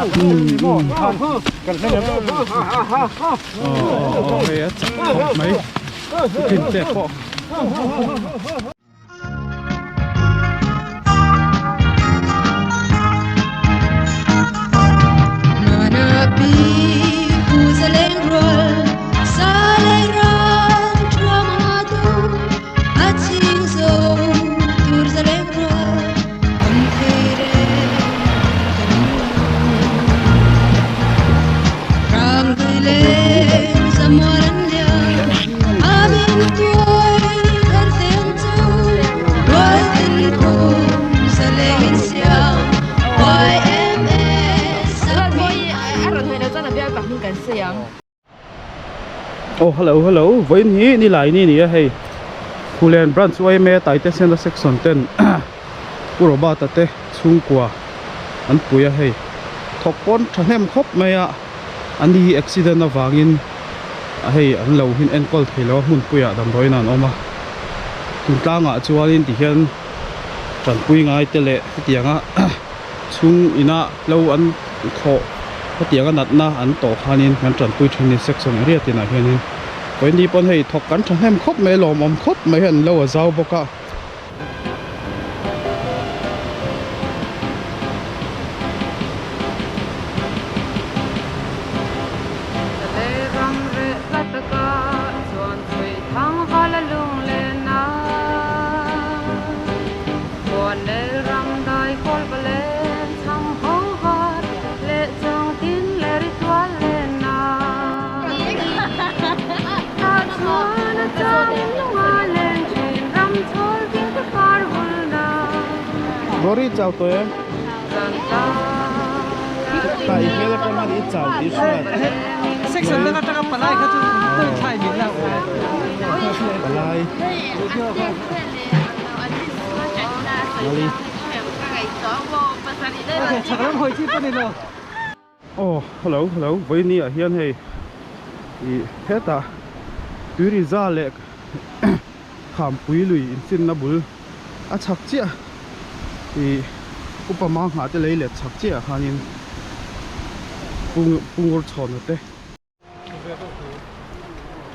Aw aw hei a chak khawp mai thuthleng te pawh. Aw hello hello vawiin hi nilai ni a ni a hei Phulen branch yma Taite Sena section ten Pu Robert-a te chhungkua an pui a hei thawk pawn thahnem khawp mai a ani hi accident avangin hei an lo hin enkawl thei lo a hmunpuiah damdawiin an awm a thingtlangah chuanin tihian tanpui ngai te leh hetianga chhung ina lo an thawh hetianga natna an tawh khanin kan tanpui thin a ni section area tinah hianin vawiin pawn hei thawk kan thahnem khawp mai lawmawm khawp mai hi an lo a zau bawk a. Rory chau tawh em? Ta i hmel atang khan i chau tih hriat. Section dang atanga palai kha chu tawng thlai min la. Palai. Mali. Okay, chak lam hawi chi pawh ni lo. Aw hello hello vawiini ah hian hei ih hetah tuiriza leh khampui lui infinna bul a chhak chiah ih upa mang nghah te lei let chhak chiah ah khanin pungur chhawn te.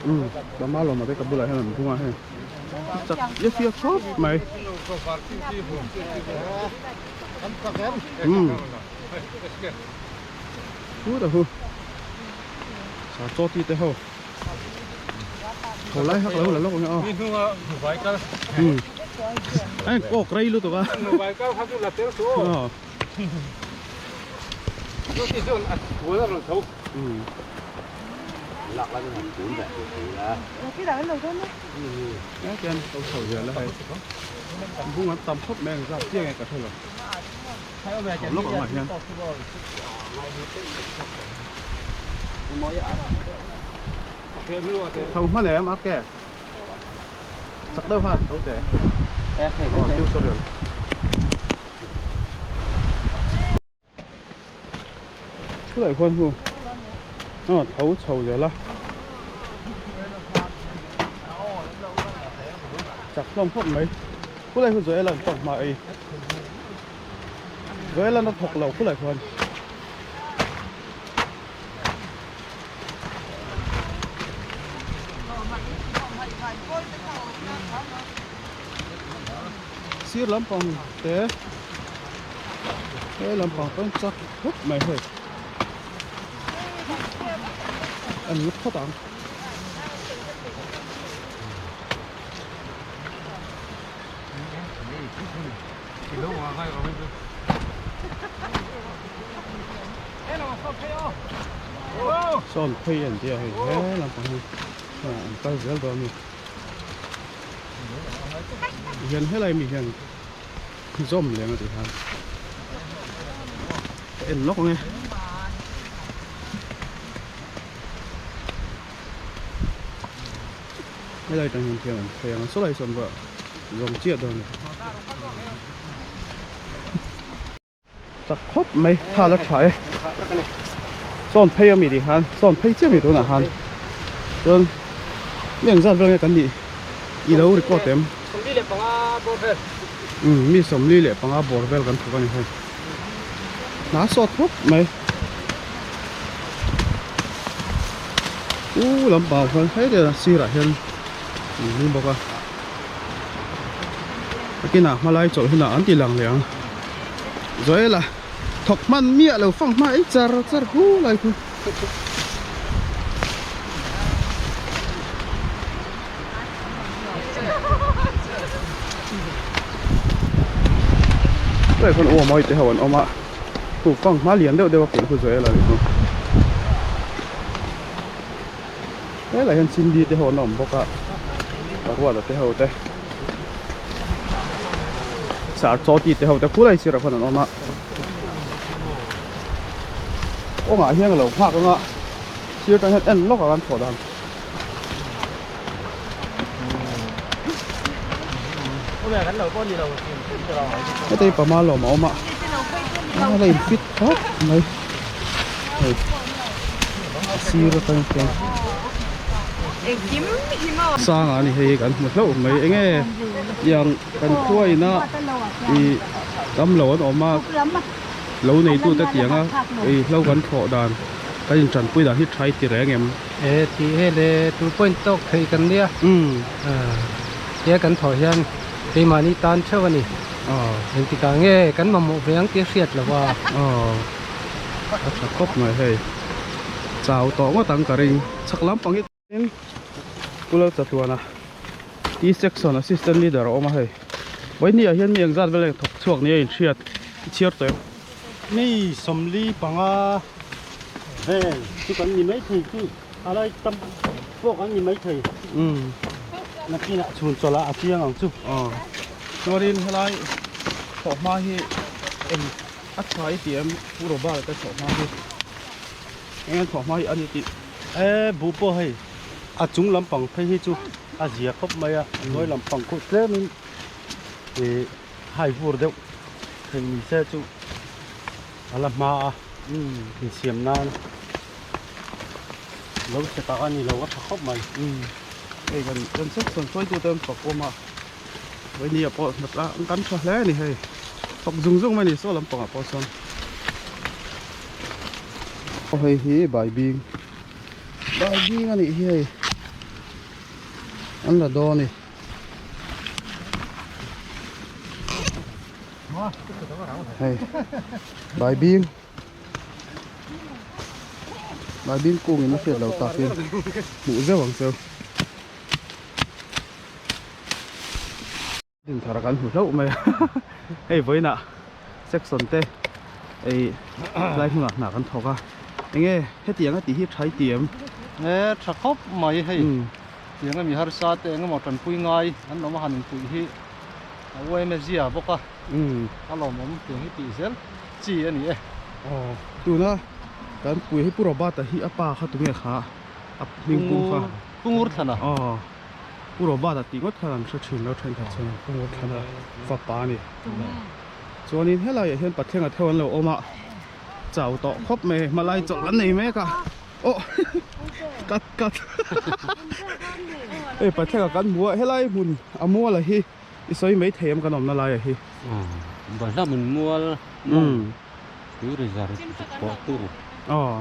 Umm tlangval lawm te ka bulah hian an bung a hei chak ia fiak khawp mai umm hu ta hu sa chaw ti te ho tho lai hak lo la lawk ang e aw umm a in kawk rei lutuk a aw. Bung an tam khawp mai ang zat chiang e ka hre lo chho lawk ang ah hian tho hma lem a ke chak deuh khan tho teh aw tutorial. Chulai khuan hu a tho chho zel a chak hlawm khawp mai khulai hu Joel an tawk hma ei Joel an a thawk lo khulai khuan. Sir lampang te he lampang pawh chak khawp mai hei a ni phawt ang. Sawn phei an tia hei he lampang hi an kal zel dawn a ni. Hian helai mi hian zawm lem a tih khan ka en lawk ang e. Helai tang hian thiam an phei ang a sawlai sawn pawh zawm chiah dawn a ni. Chak khawp mai thal a tha e sawn phei ami tih khan sawn phei chiah mai tunah khan chuan mi engzat vel nge kan nih i lo record em umm mi 45 bawr vel kan thawk a ni hei hna sawt khawp mai. U lampang ah khuan hetiang sirah hian an hming bawk a nakinah hmalai chawlh hunah an ti lang leh ang Joela thawk hman miah lo fang hma ei char char hu lai khu. Hei khawn u amawi te ho an awm a khu fang hma lian deuh deuh a kulh khu Joela nih chu helai hian Cindy te ho an awm bawk a Ruata te ho te Sir Chawti te ho te khulai sirah khawn an awm a kawngah hian a lo nghak ang a sir tang hian en lawk ang an thawh dan. Heta hi pama lawm a awm a a la in fit khawp mai hei a sir atang chuan sanga a ni hei kan hmu hlauh mai enge tiang kan khuaina ih tam lo an awm a lo neitu te tianga ih hlo kan thlawh dan kan intanpui dan hi tha i ti reng em. E tih he le tu point tawk theih kan nia. Umm. Tia kan thawh hian keimahni tan theuh a ni. Aw. Engtikah nge kan mamawh ve ang tih a hriat loh a. Aw. A tha khawp mai hei. Chau tawh ngawt ang ka ring. Chhak lampang hi tin Pu Lalchatuana T section assistant leader a awm a hei. Vawinia hian mi engzat vel thawk chhuak nia inhriat i chhiar tawh em? Mi 45 vel chu kan ni mai thei chu a lai tam pawh kan ni mai thei nakinah chhun chawlh ah a chiang ang chu. Aw chuanin helai thawhhma hi eng a tha i tih em Pu Robert te thawhhma hi eng nge thawhhma hi a ni tih. E buh pawh hei a chung lampang phei hi chu a zia khawp mai a hnuai lampang khuh tlemin ih hai vur deuh theih ni se chu a la hma a insiam nan lo chhe tak a ni lo a tha khawp mai. Hei kan kan section hruaitu te an fak awm a vawini ah pawh hnat a an kan tha hle a ni hei fak zung zung mai a ni saw lampang ah pawh sawn aw hei hi baibing baibing a nih hi hei an la dawn a ni. Hei baibing baibing kung in a hriat lo tak in hmuh zeuh ang cheu din thar kan hmu hlauh mai a hei vawiinah section te ei tlai hmunah hna kan thawk a enge hetiang a tih hi tha i ti em? E tha khawp mai hei tiang a mi harsa te engemaw tanpui ngai an awm a han inpuih hi A uaim a zia bawk a, a lawmawm tiang hi tih zel chi a ni e. Aw, tuna kan pui hi Pu Robert-a hi a pa kha tunge kha a hming pum kha? Pu Ngurthlana. Aw, Pu Robert-a tih ngawt khan an hre thin lo thenkhat chuan Pu Ngurthlana fapa a ni. Chuanin helaiah hian Pathianga theuh an lo awm a, chau tawh khawp mai hei hmalai chawlh an nei mek a. Aw cut cut hei Pathianga kan hmu a helai hmun a mual a hi. I sawi mai thei em kan awmna laiah hi? Balhla hmun mual mawng tui rizar pawh tu. Aw.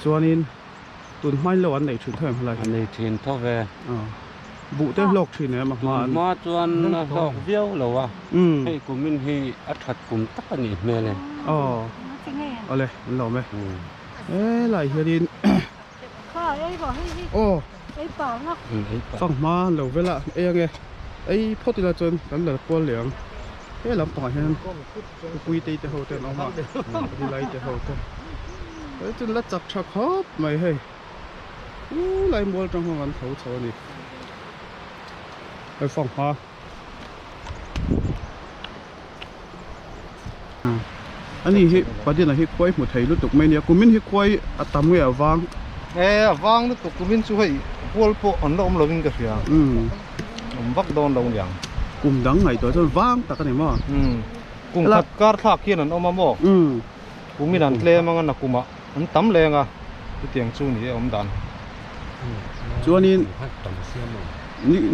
Chuanin tun hmain lo an nei thin tho em helai hi? An nei thin tho ve. Aw. Buh te hlawk thin em a hma an? Tun hma chuan a hlawk viau lo a. Hei kumin hi a that kum tak a nih hmel e. Aw. Awle an lo awm e. Helai hianin. Aw fanghma lo vel a ei ange ei phawt ila chuan kan la kual leh ang he lampangah hian khawpui tei te ho te an awm a rilai te ho te hei chuan la chak tha khawp mai hei u lai mual tang hian kan tho chho a ni hei fanghma. Ani hi Padina hi khuai hmu thei lutuk mai nia kumin hi khuai a tam nge a vang? E a vang lutuk kumin chu hei hual pawh an la awm lovin ka hria awm vak dawn lo niang. Kum dang ngaihtuah chuan vang tak a ni maw? Kum khat kar thlak hian an awm a maw? Kumin an tlem anga nakumah an tam leng a chutiang chu ni e awm dan. Chuanin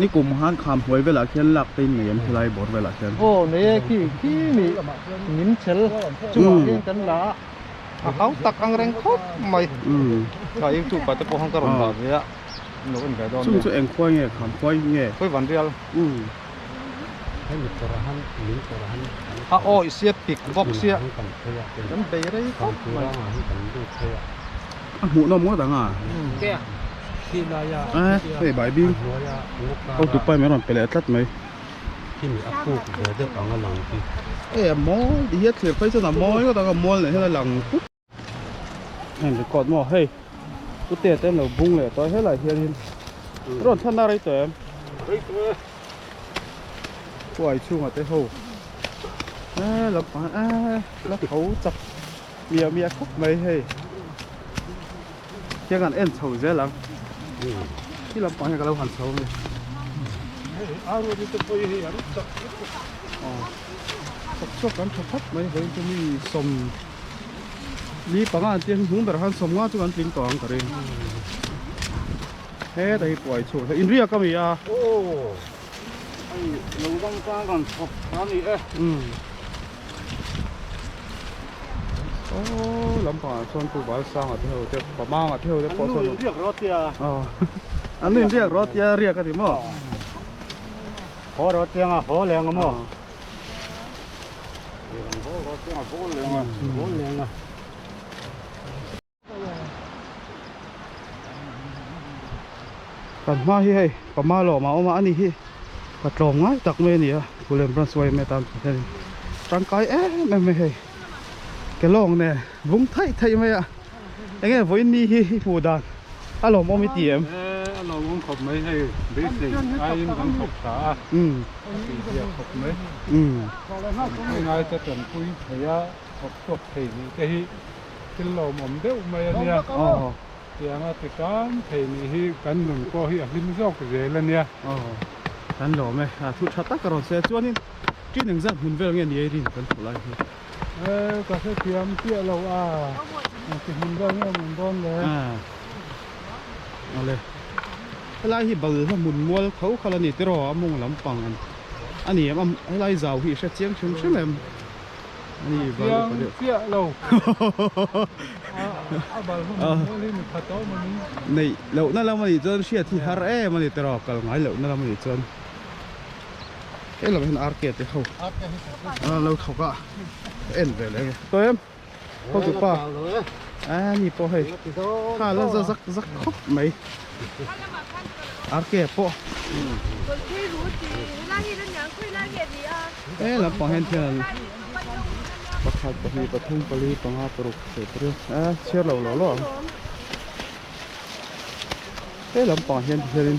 ni kum han kham hnuai velah khian lak te in nei em helai bawr velah khian. Aw nei e khi khi mi min chel chungah khian kan la a. A hau tak ang reng khawp mai. Ka youtube ah te pawh khan ka rawn dah ve a, an lo en ve dawn nia. Chung chu eng khuai nge kham khuai nge? Khawi van rial. Hemi kawrah han min kawrah han A awi sia pik bawk sia kan bei rei khawp mai. A hmuhnawm ngawt ang a. Hei baibing hotupa in min rawn pe leh tlat mai. Khimi a puk ve deuh ang a lang hi. Hei a mawi ti hian thlir phei chuan a mawi ngawt ang a mual nen hian a lang pup. Heng record maw hei pute te an lo bung leh tawh a helaiah hianin rawn thlan a rei tawh em? Rei tawh e. Khuai chhungah te ho eh lampang eh la tho chak miah miah khawp mai hei khian kan en chho zel ang khi lampang hian ka lo han chho a ni. Hei a ruat te pawh hi an chak lutuk. Aw chak chhuak kan tha khawp mai vawiin chu mi sawm. Ni panga an tia hnung ber khan sawmnga chu kan tling tawh ang ka ring. Heta hi puai chhuak in riak a mi a. Aw hei lo dang tang kan chhawp a ni e. Umm. Aw lampangah chuan pu Valsanga te ho te Pamanga te ho te pawh chuan. An nu in riak rawh tia. Aw an nu in riak rawh tia riak a ni maw. Haw rawh tianga haw leng a maw. Kan hma hi hei pama lawm a awm a ani hi ka tlawm ngai tak mai a ni a Phullen Branch yma tan pawh hian tangkai em em mai hei ke lawng nen vung thaih thaih mai a enge vawiin ni hi i hmuh dan a lawmawm i ti em? A lawmawm khawp mai hei beisei aiin kan thawk tha a a tih zia khawp mai. Tanpui ngaite tanpui thei a thawk chhuak thei nih te hi thil lawmawm deuh mai a nia. Tianga ti tan thei nih hi kan nun pawh hi a hlim zawk zel a nia. Kan lawm e, thu tha tak a rawn sawi a chuanin ṭin engzat hmun vel nge ni ei rin kan thawh lai hi. E ka hrethiam chiah lo a, engti hmun vel nge mun dawn le? Awle, helai hi bal hla hmun mual tho kha la ni tiraw a mawng lampang a ni em a, helai zau hi i hre chiang hrim hrim em? A ni bal upa deuh. Chiang chiah lo, a bal hla hmun mual hi mi khat a awm a ni. Neih lohna lam a nih chuan hriat hi har em a ni tiraw, kal ngai lohna lam a nih chuan. He lamah hian RK te ho an lo thawk a ka en ve leh nge tawi em hotu pa a ni pawh hei kha la za zak zak khawp mai RK pawh he lampang hian thian an pakhat pahnih pathum pali panga paruk sawm pariat a chhiar lo lo lo ang he lampang hian tihianin.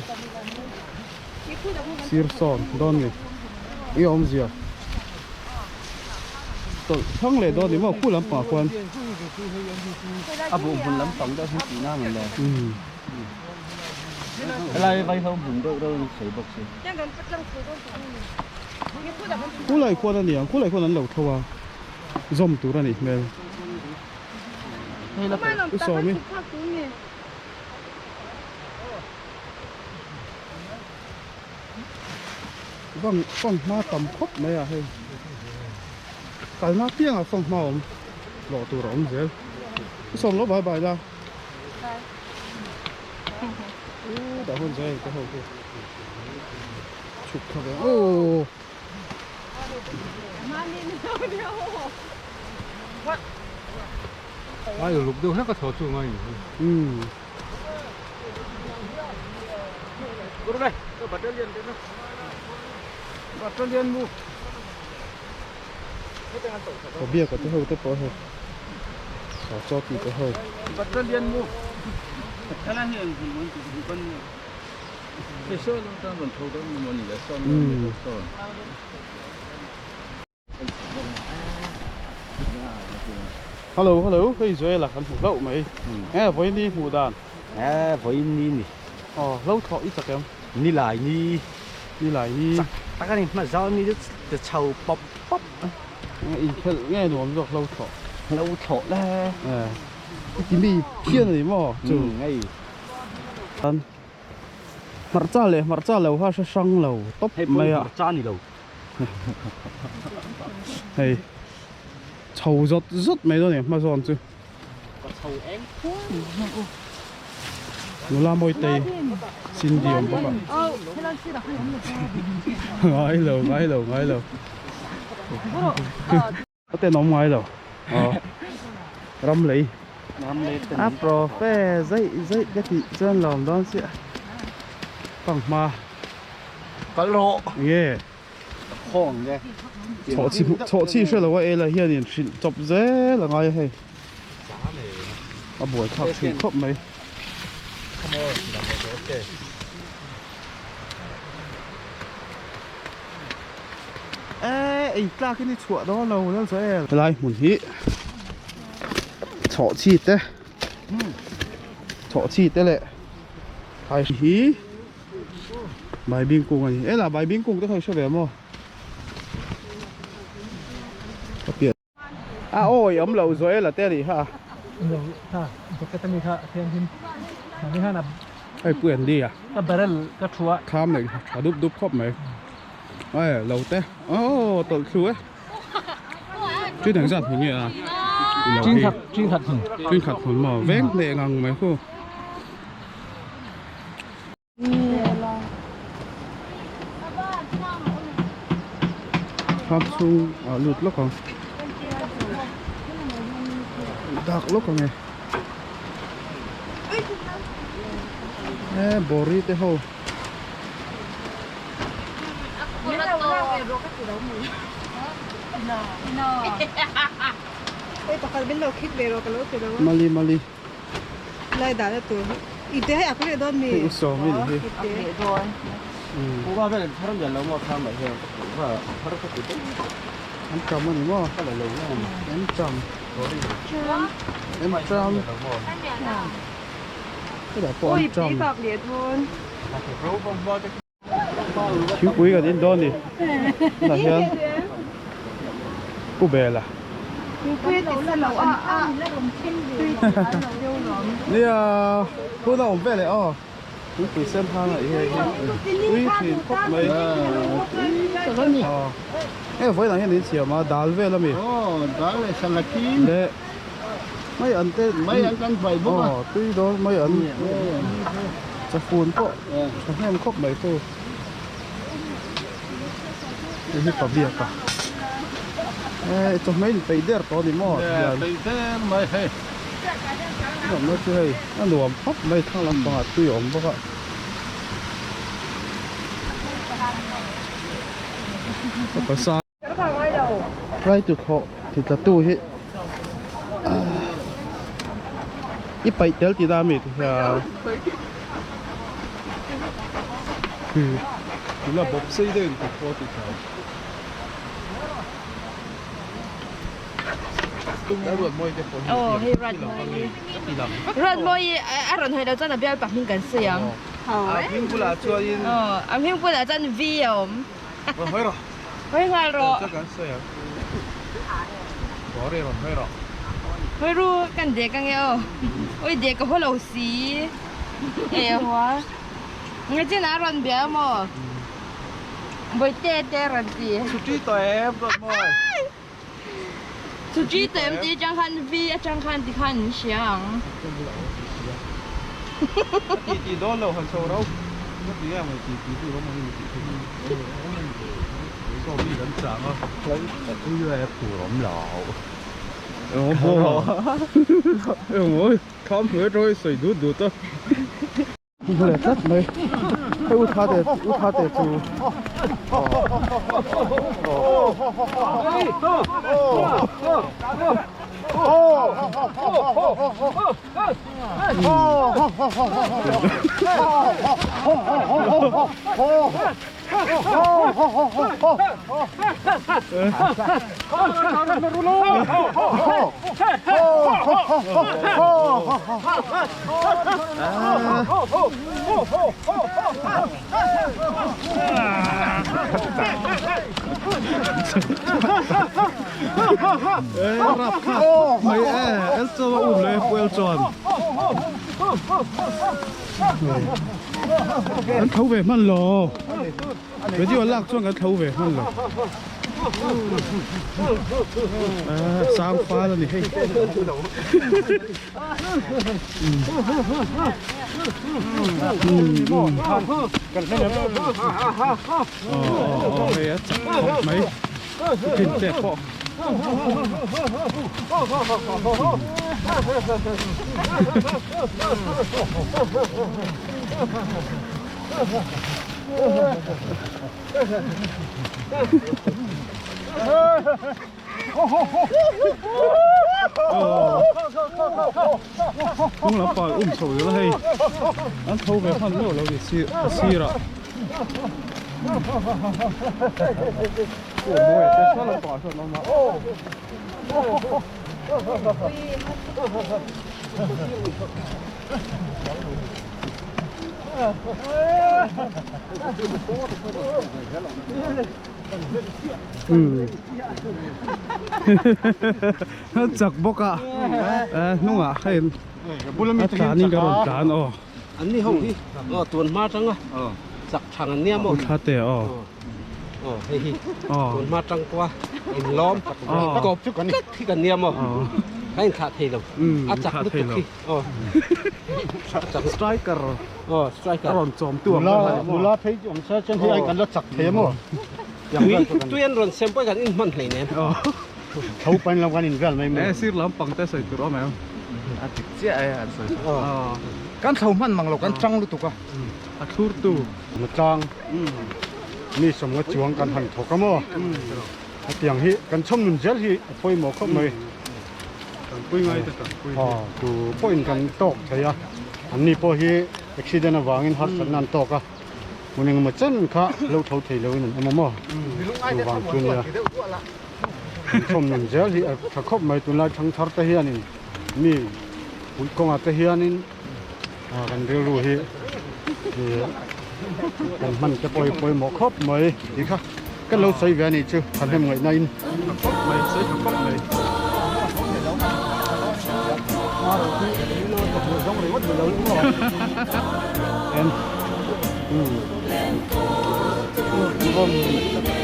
Sir sawn dawn ni i awmzia tawlh thang leh dawn ni maw khu lampangah khuan a buh hmun lampang deuh hian tihna ang le helai vaihlo hmun deuh deuh an sawi bawk si khulai khuan a ni ang khulai khuan an lo tho a zawm tur a nih hmel u sawmi. Vang fanghma tam khawp mai a hei kalna piangah fanghma a awm hlawh tur a awm zel i sawm lo bai bai la u dah hun zai te ho hi chhuk thla ve aw Ai uluk deuh hlek a thaw chu ngai ni hi. Umm. Ka biak a te ho te pawh hei saw chaw tih te ho Hello hello hei Joel a kan hmu hlauh mai nge vawiin ni hmuh dan e vawiin ni ni aw hlo thawh i chak em ni lai ni ni lai ni chak tak a ni hma zau ni chu ti chho pawp pawp nge inkhelh nge nuam zawk hlo thawh hlo thawh le e i ti mi phian a ni maw chu ngei hmarcha leh hmarcha lo kha hre hrang lo tawp mai a hei pawh hmarcha ni lo Hei chho zawt zawt mai dawn e hma zawn chu. Nula Mawitei Cindy awm bawk a. Ngai lo ngai lo ngai lo. A tenawm ngai lo. Aw. Ram lei. A profe zaih zaih ka tih chuan lawm dawn chiah. Panghma. Kal rawh. Nge. Khawng nge. Chhawh chi chhawh chi hre lo a ela hianin hrilh chawp zel a ngai a hei. A buai thlak thin khawp mai. E ei tlak in i chhuah dawn lo lal zawh em. Helai hmun hi chhawh chi te chhawh chi te leh hai hi Baibing kung a ni. Ela baibing kung te kha i hre ve maw? Ka pian. A awi awm lo zawh ela te a nih kha. Lo kha jacket ami kha a thianghlim. Mahni khan a. Hei pu Andy a. Ka barrel ka thu a. Kham nei tha dup dup khawp mai. Ai lo te. Aw tawlh thlu e. Chu dang zat hmun nge a? Ching khat ching khat hmun. Ching khat hmun maw? Veng hneh ngang mai khu. Thlam chhung ah lut lawk ang dak lawk ang e e bawri te ho mali mali. Lai dan a tur hi i te hei ak leh dawn mi? Hei u sawm i ni hi. I te. Leh dawn. Kuhva vel an thar mial lo maw thlam ah hian kuhva a thar ka ti daih. An tam a ni maw? Ka la lo ngam. An tam. An tam. Hetah pawh an tam. Ui pi kak leh dawn. Thingpui kan in dawn ni tunah hian pu bel a nia hun a awm vel eh aw thingpui sen hang ah hei hi tui thin khawp mai aw hei vawiin ah hian in siam a dal vel ami aw dal leh salaki leh mai an te mai an kan vai bawk a aw tui dawn mai an chafun pawh thahnem khawp mai chu hei hi pa biak a eh chawhmeh in peih der tawh a ni maw tihian peih der mai hei nuamna chu hei a nuam khawp mai thlang lampangah tui a awm bawk a pasa. Rai tu thawh ti tla tu hi i paih tel tih na ami ti hian tuna bawp sei deuh in ti thaw ti tla Aw hei Ruatmawi Ruatmawi a rawn hawi loh chuan a bialpa hming kan sawi ang a hming bulah chuanin aw a hming bulah chuan V a awm. Rawn hawi rawh. Hawi nghal rawh. Chuan kan sawi ang. Sorry rawn hawi rawh. Hawi ru kan dek ange aw. Ui dek ka haw lo si. E hua. Nge chin a rawn bia maw? Bawihte te rawn ti. Chhuti tawh em rawn mawi. Chhuti tawh em tih atang khan V atang khan ti khan an hria ang. A ti ti dawn lo han chho ro. Ka ti em ti ti tu rawng hi ti thei. Saw mi kan chang a. Ui e phur awm lo. Eng maw. Eng maw. Kham hnuai atang hi sawi dut dut a. Hmu leh tlat mai hei u tha te u tha te chu Mai e el chuan a um leh pu el chuan kan tho ve hman lo video lak chuan kan tho ve hman lo. Sang fal a ni hei. Hei a chak khawp mai. Thin te pawh. Hnung lampang um chho zel a hei an tho ve hman meuh lo ni sir a sirah mawi a te saw lampangah sawn an awm a chak bawk a hnungah hei a tlan in ka rawn tlan aw an ni ho hi aw tun hma tang a chak thang an nia maw thla te aw aw hei hi tun hma tang pawh a in lawm kawp chu kan hi kan nia maw kan in thlah thei lo a chak lutuk hi aw striker aw striker a rawn chawm tu ang nula phei awm se chuan hei ai kan la chak thei a maw tui an rawn sem pawh kan in hman hlei nen tho pain lam kan in vel mai mai e sir lam pang te sawi tur awm em a dik chiah e an sawi kan thlo hman mang lo kan tang lutuk a a thlur tu matlang mi sawmnga chuang kan han thawk a maw hetiang hi kan chhawm nun zel hi a pawimawh khawp mai Tanpui ngai te tanpui hi. Tu pawhin kan tawk thei a, anni pawh hi accident avangin harsatna an tawk a, hmun engemaw chen kha lo tho thei loin an awm a maw? Chuvang chu nia kan chhawm nun zel hi a tha khawp mai, tunlai thangthar te hianin mi pui kawngah te hianin kan rilru hi kan hman te pawh hi pawimawh khawp mai tih kha. Kan lo sawi ve a nih chu thahnem ngaihna in. Tha khawp mai, sawi tha khawp mai. En. Rawn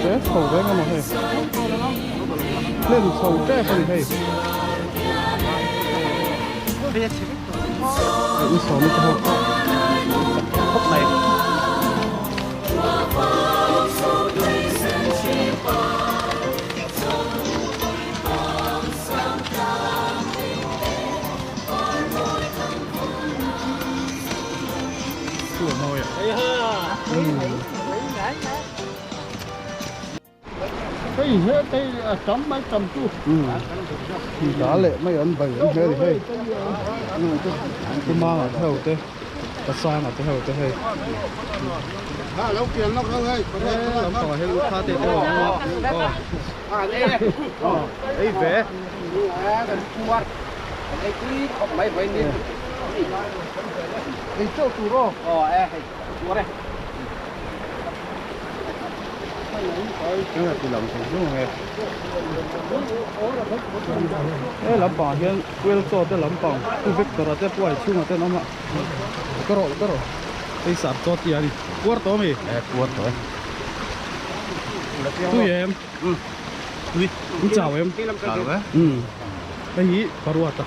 che chho reng a maw hei. Hlen chho tep a ni hei. Hei i sawm i te ho khawp mai. Hei he te a tam mai tam chu. Da leh mai an bai an hmel hei. Kumanga te ho te Pasanga te ho te hei. Ha lo pian lawk lo hei. Lampangah hian u kha te te ho an awm a. Ei ve. Ei chauh tur aw. He lampangah hian kuel chaw te lampang pu Victor a te pu Aichhunga te an awm a ka rawh ka rawh hei sar chaw tih a ni puar tawh ami e puar tawh e tui em tui in chau em chau e hei hi paruata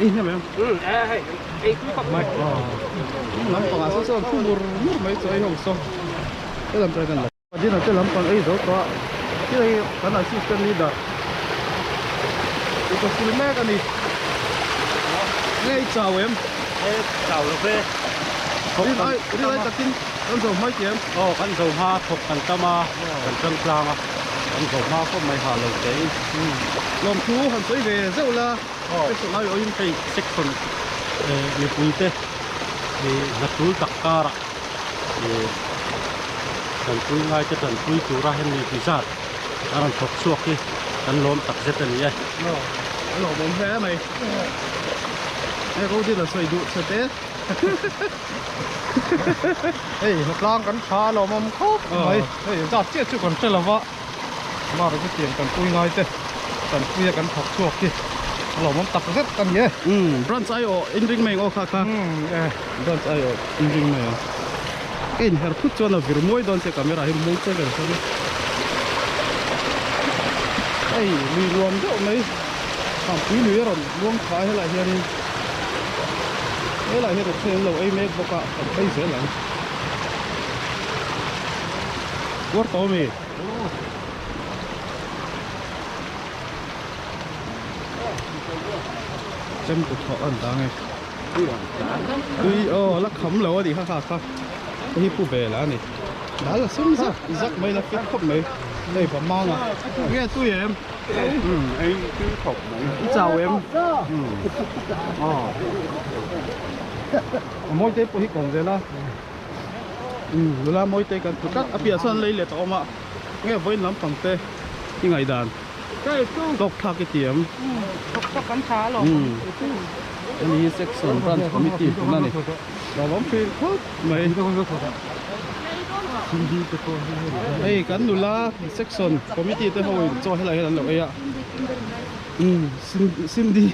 ei hnem em mai lampangah saw sawn thu mur mur mai chu ei ho saw he lam chuan kan la dinner te lampang ei zo tawh a hei kan assistant leader ka sil mek a ni nge i chau em e chau lo ve rilai rilai takin kan zo hmai tih em aw kan zo hma thawk kan tam a kan tang tlang a kan zo hma khawp mai ha lo te in lawmthu han sawi ve zeuh la Aw hei section mipui te hnatul tak karah tanpui ngai te tanpui tura hemi ti zat a rawn thawk chhuak hi kan lawm tak zet a ni e. Aw a lawmawm hle mai. Hei Rody la sawi duh che te. Hei hnatlang kan tha a lawmawm khawp mai. Hei zat chiah chu kan hre lova. Mar chu tiang tanpui ngai te tanpuia kan thawk chhuak hi a lawmawm tak zet a ni e. Umm branch ai awh in ring mai ang aw kha kha. Umm e. Branch ai awh in ring mai ang. Ka inher phut chuan a vir muai dawn che camera hi muang chuan ka insawn a. Hei lui nuam deuh mai Thampui lui a rawn luang thla a helaiah hianin helaiah hian a then an lo ei mek bawk a kan phei zel ang. Uar tawh ami? Chem kut thawh a ni ta nge. Tui aw la kham lo a nih kha kha kha hei hi pu vel a ni. Dal a sem zak zak mai la fit khawp mai hei pa mang a nge tui em ei tui khawp mai i chau em aw a mawi te pawh hi kawm vel a nula mawi te kan hmu tlat a piah sawn lei let a awm a nge vawiin lampang te i ngaihdan tawk thlak i ti em ani hi section branch committee tuna ni hlauhawm thin khawp mai hei kan nula section committee te ho in chaw helai hian an lo ei a umm Cindy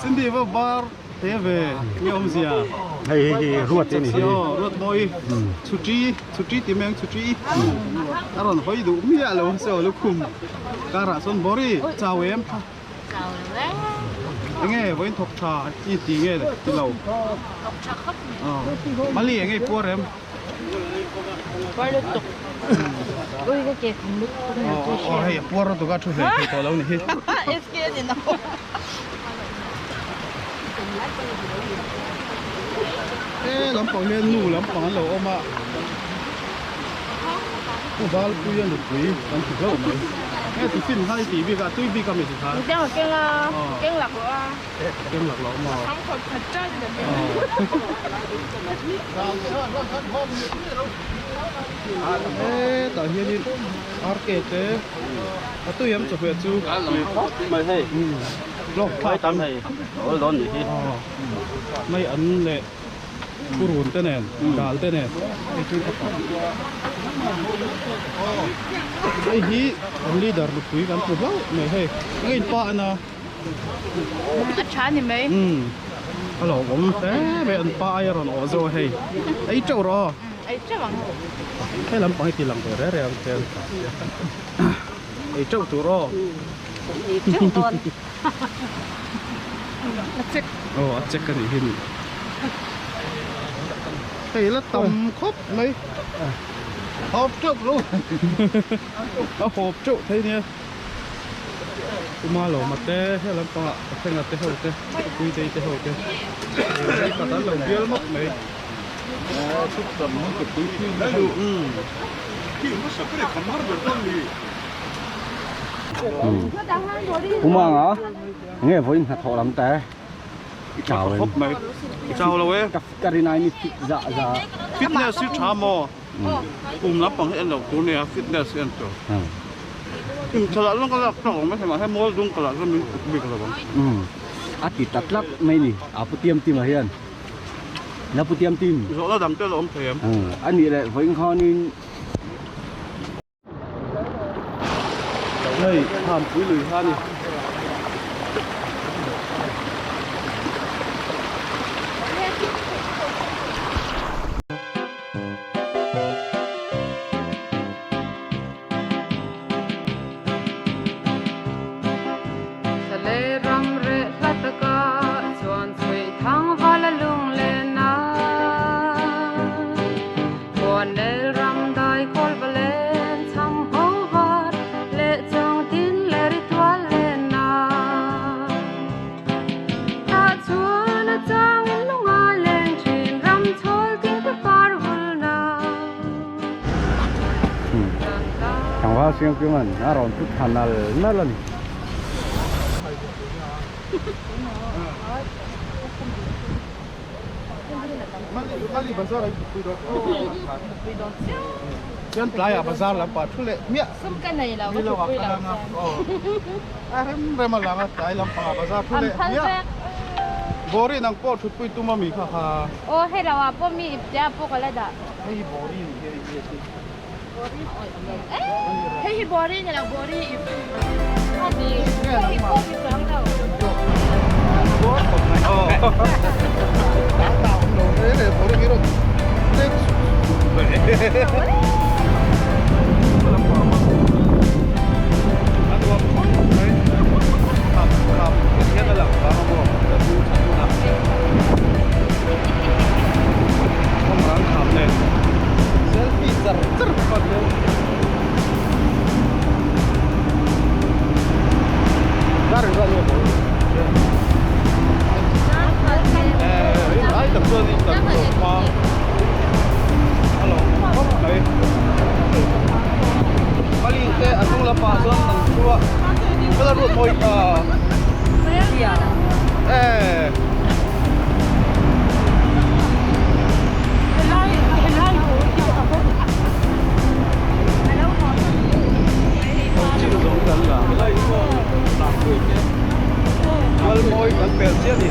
Cindy va bar te ve nge awmzia hei hei hi ruat a ni hi ruat mawi chhuti chhuti ti mai ang chhuti a rawn hawi duh miah lo saw lukhum karah sawn bawri chau em Chau lo e. Enge vawiin thawk tha i ti nge ti lo? Thawk tha khawp mai. Aw. Mali enge i puar em? Puar lutuk. Ui ka ke khum lutuk na chu hria. Aw hei a puar lutuk a thu hlei thei tawh lo ni hi. SK a ni no. E lampang hian nu lampang an lo awm a. Pu Valpuia nupui kan ti hlauh mai. Nge tiffin kha i tih bik a, tui bik a mi ti kha? Keng a keng a, keng lak loh a. Keng lak loh maw? Thang khawt khat chat na keng. Hetah hianin RK te a tui am chawhmeh chu. Tui khawp mai hei. Lawk thlak tam hei. Awl dawn nih hi. Mai an leh. Purun te nen dal te nen hei hi an leader nupui kan hmu hlauh mai hei eng in pa ana a tha ni mai a lo awm hle mai an pa ai a rawn awh zo hei ei teuh rawh ei teuh ang hei lampang hi ti lang ve reng reng ang chuan ei teuh tur aw ei teuh dawn a check aw a check a nih hi ni hei la tam khawp mai hawp teuh lo a hawp teuh thei nia kuma lo mate he lampangah a thenga te ho te pui dei te ho te hei khat an lo bial mawp mai Umanga nge vawiin hnathawh lam te i chau em? Khawp mai. I chau lo e. Ka rinai ni fit za za. Fitness hi tha maw? Kum lampang hi en loh tur nia fitness hi en tur. In thalah lawng ka lak tawk ang mai thei mahse mual dung ka lah chuan min kut bik lo ang. A ti ta tlat mai ni a pu tiam tim ah hian. La pu tiam tim. Zawhna dang te la awm thei em? A nih leh vawiin khanin Hei Thampui lui kha a ni. Thla ram reh hla taka chuan chhuih thang val a lung len a. Huanel ram dai khawl va len cham ho var leh chawng tin leh ri tual len a. Tah chuan a changin lunga leng thin ram chhawl ting te par vul na. Tlangval siang piang an a rawn put thla nal nal a ni. Chuan tlaiah bazar lampah thu leh hmiah mi lo ah kal anga aw a rem rem a lang a tlai lampangah bazar thu leh hmiah bawri nang pawh thutpui tum ami kha kha aw hei lo ah pawh mi ipte ah pawh ka la dah hei hi bawri ni hi hei hi hei hi bawri ni lo bawri ip hei hi pawh mi chuang lo chuan an thu a kala ruat mawi kha e Tual mawi kan pel chiah a ni.